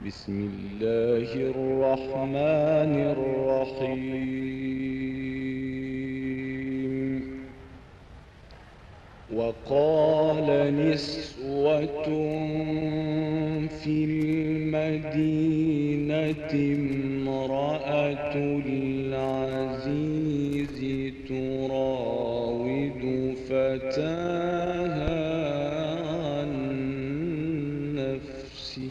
بسم الله الرحمن الرحيم وقال نسوة في المدينة امرأة العزيز تراود فتاها عن نفسه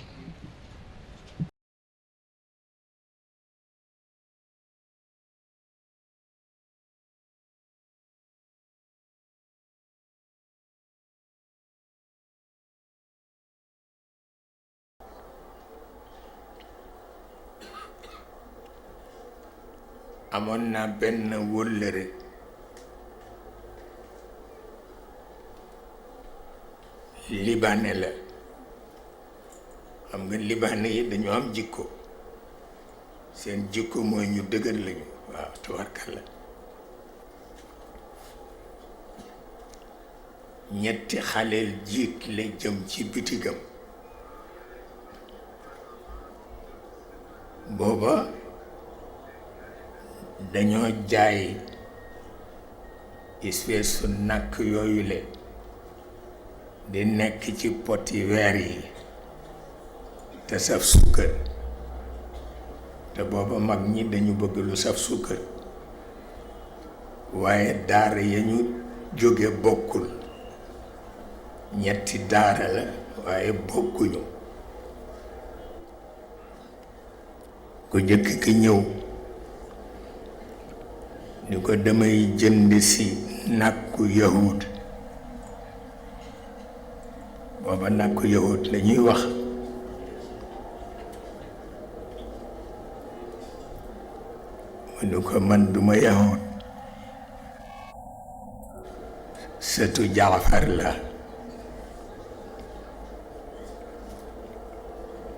amoon naa benn wóllëre libaane la xam nga libaane yi dañu am jikko seen jikko mooy ñu dëgër lañu waaw tabarkalla ñetti xaleel jiit la jëm ci bitigam booba dañoo jaay espèce su nàkk yooyu le di nekk ci poti weer yi te saf sukkër te booba mag ñi dañu bëgg lu saf sukkër waaye daara ya ñu jóge bokkul ñetti daara la waaye bokkuñu ku jëkk ki ñëw ni ko damay jënd si nàkku yahud booba nàkku yahud la ñuy wax mu ni ko man duma yahud sëtu Jaafar la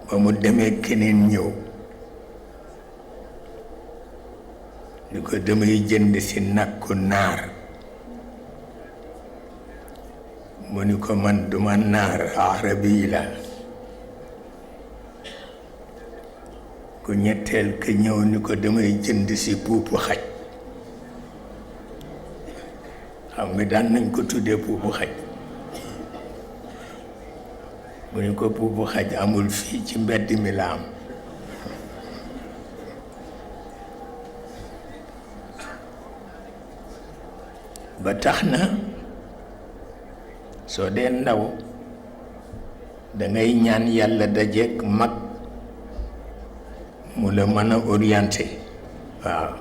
ba mu demee keneen ñëw ni ko damay jënd si nàkku naar mu ni ko man duma naar arabi la ku ñetteel ka ñëw ni ko damay jënd si puupu xaj xam nga daan nañ ko tuddee puupu xaj mu ni ko puupu xaj amul fii ci mbedd mi la am ba tax na soo dee ndaw dangay ñaan yàlla dajeek mag mu la mën a orienté waaw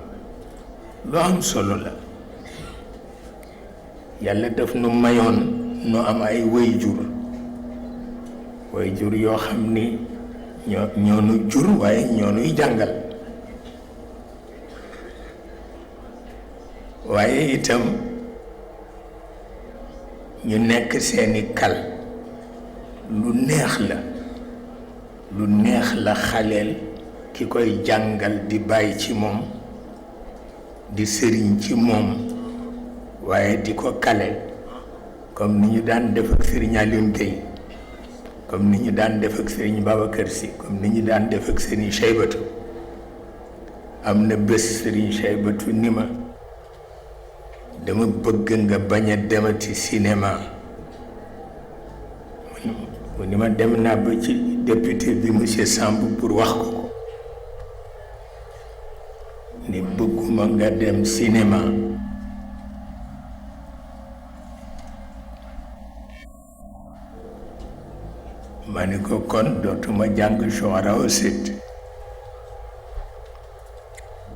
lu am solo la yàlla daf nu mayoon nu am ay wayjur yoo xam ni ñoo nu jur waaye ñoo nuy jàngal waaye itam ñu nekk seeni kal lu neex la xaleel ki koy jàngal di bàyyi ci moom di sëriñ ci moom waaye di ko kale comme ni ñu daan def ak sëriñ Alioune Gueye comme ni ñu daan def ak sëriñ Babacar Sy comme ni ñu daan def ak sëriñ Cheybatu am na bés sëriñ Cheybatu ni ma dama bëgg nga bañ a demati cinéma mu ni ma dem naa ba ci député bi monsieur Samb pour wax ko ni bëgguma nga dem cinéma ma ni ko kon dootuma jàng Shu'ara Sit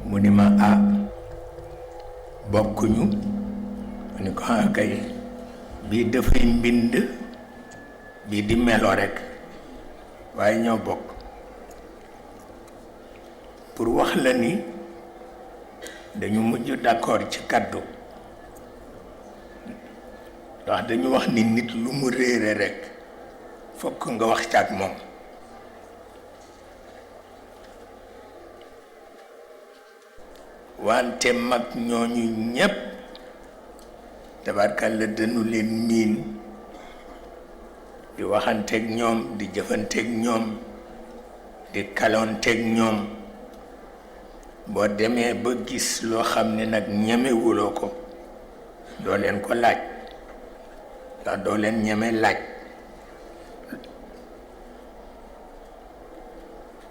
mu ni ma bokkuñu mu ni ko kay bii dafay mbind bii di melo rekk waaye ñoo bokk pour wax la ni dañu mujj d'accord ci kàddu ndax dañu wax ni nit lu mu réere rekk fokk nga wax ci ak moom wante mag ñooñu ñépp tabarkalla dañu leen miin di waxanteeg ñoom di jëfanteeg ñoom di kalonteeg ñoom boo demee ba gis loo xam ne nag ñemewuloo ko doo leen ko laaj ndax doo leen ñeme laaj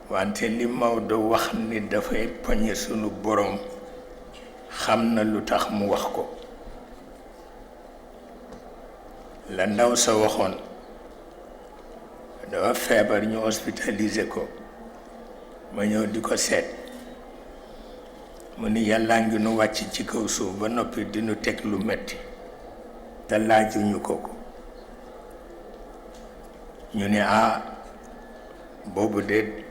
wante li Maodo wax ni dafay poñe sunu borom xam na lu tax mu wax ko la ndaw sa waxoon dafa feebar ñu hospitalisé ko ma ñëw di ko seet mu ni yàllaa ngi nu wàcc ci kaw suuf ba noppi di nu teg lu metti te laajuñu ko ko ñu ne boobu de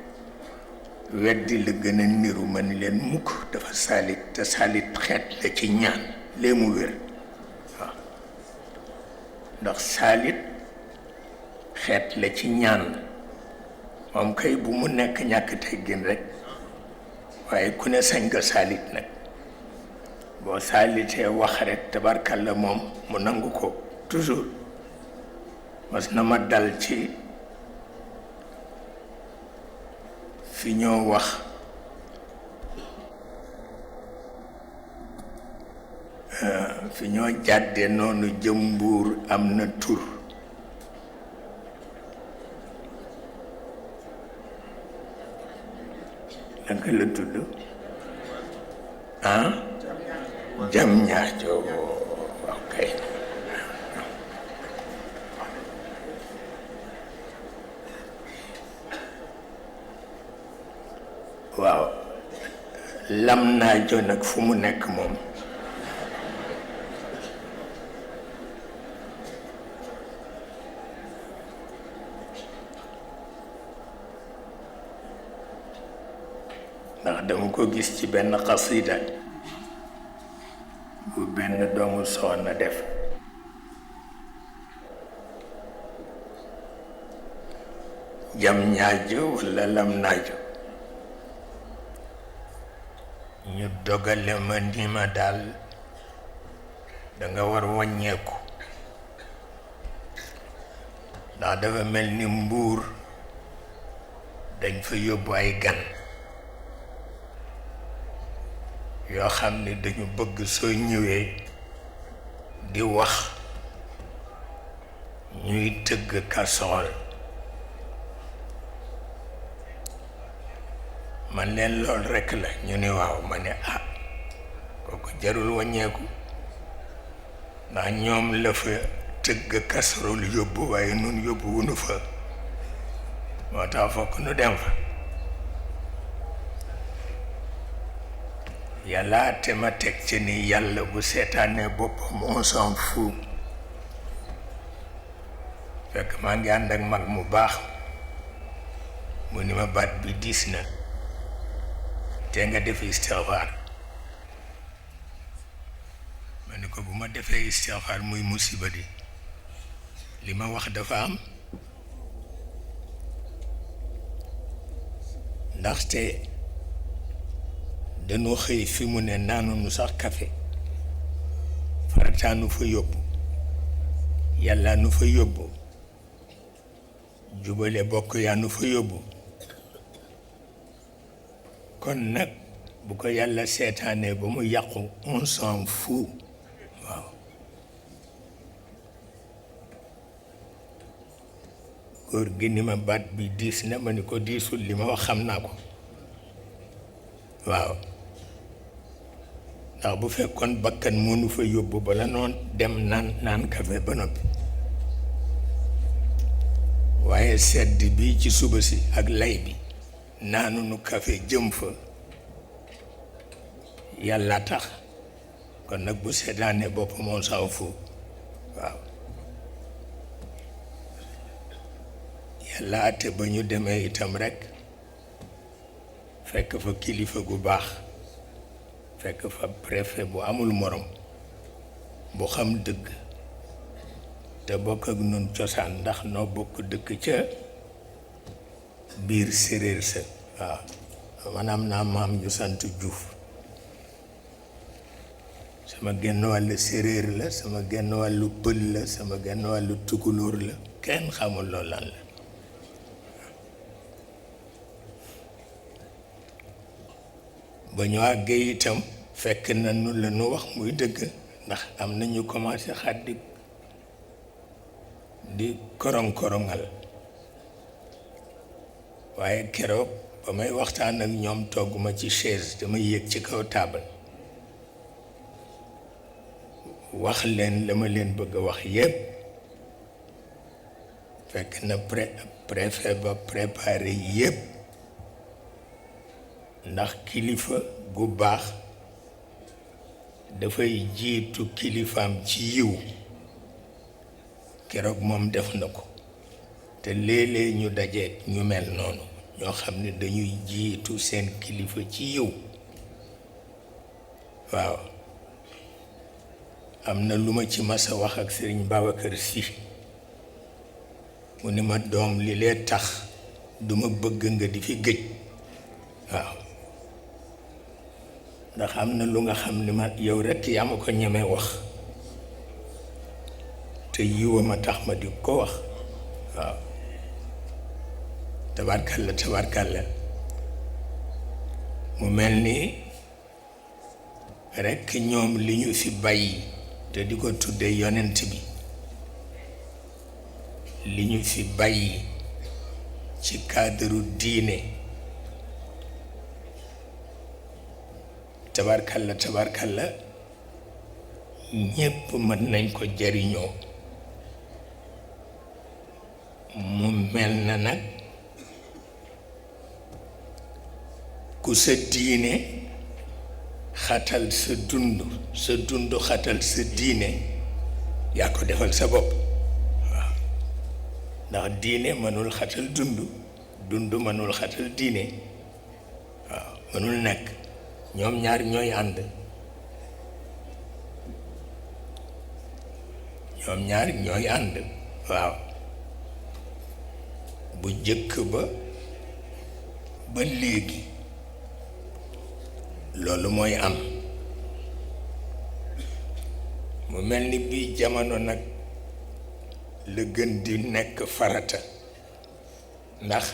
weddi la gën a niru ma ni leen mukk dafa saalit te saalit xeet la ci ñaan lee mu wér waaw ndax saalit xeet la ci ñaan moom kay bu mu nekk ñàkk teggin rek waaye ku ne sañ nga saalit nag boo saalitee wax rek tabarkalla moom mu nangu ko toujours mas na ma dal ci fi ñoo wax fi ñoo jàdde noonu jëm Mbuur am na tur naka la tudd jam ñaajo waaw kay waaw lam naajo nag fu mu nekk moom ndax dama ko gis ci benn xasida bu benn doomu soxna def jam ñaajo walla lam naajo ñu dogale ma ni ma daal danga war wàññeeku ndax dafa mel ni Mbuur dañ fa yóbbu ay gan yoo xam ni dañu bëgg soo ñëwee di wax ñuy tëgg casserole man leen lool rekk la ñu ni waaw ma ne kooku jarul wàññeeku ndax ñoom la fa tëgg casserole yóbbu waaye nun yóbbu wunu fa moo tax fokk nu dem fa yàlla te ma teg ci ni yàlla bu seetaanee boppam on s'en fout fekk maa ngi ànd ak mag mu baax mu ni ma baat bi diis na te nga def istixfaar ma ni ko bu ma defee istixfaar muy musiba di li ma wax dafa am ndaxte dañoo xëy fi mu ne naanunu sax café farataanu fa yóbbu yàlla nu fa yóbbu jubale bokk yaa nu fa yóbbu kon nag bu ko yàlla seetaanee ba mu yàqu on s'en fout waaw góor gi ni ma baat bi diis na ma ni ko diisul li ma wax xam naa ko waaw ndax bu fekkoon bakkan mënu fa yóbbu bala noon dem naan café ba noppi waaye sedd bi ci suba si ak lay bi naanunu café jëm fa yàlla tax kon nag bu seddaane bopp moom saw fu waaw yàlla ate ba ñu demee itam rekk fekk fa kilifa gu baax fekk fa préfet bu amul morom bu xam dëgg te bokk ak nun cosaan ndax noo bokk dëkk ca biir séréer sa waaw maanaam naa maam ñu sant Juuf sama genn wàllu séréer la sama genn wàllu pël la sama genn wàllu tukulóor la kenn xamul loolu lan la ba ñu àggee itam fekk na nu la nu wax muy dëgg ndax am na ñu commencé xaddi di korong-korongal waaye keroog ba may waxtaan ak ñoom togguma ci chaise dama yéeg ci kaw taabal wax leen la ma leen bëgg a wax yépp fekk na préfet ba préparé yépp ndax kilifa gu baax dafay jiitu kilifaam ci yiw keroog moom def na ko te léeg-léeg ñu dajeek ñu mel noonu ñoo xam ne dañuy jiitu seen kilifa ci yiw waaw am na lu ma ci masa wax ak Serigne Babacar Sy mu ni ma doom li lee tax duma bëgg nga di fi gëj waaw ndax am na lu nga xam ni ma yow rekk yaa ma ko ñeme wax te yiwa ma tax ma di ko wax waaw tabarkalla mu mel ni rekk ñoom li ñu fi bàyyi te di ko tudde yonent bi li ñu fi bàyyi ci cadre diine tabarkalla ñépp mën nañ ko jariñoo mu mel na nag ku sa diine xatal sa dund xatal sa diine yaa ko defal sa bopp waaw ndax diine mënul xatal dund mënul xatal diine waaw mënul nekk ñoom ñaar ñooy ànd waaw bu jëkk ba léegi loolu mooy am mu mel ni bii jamono nag la gën di nekk farata ndax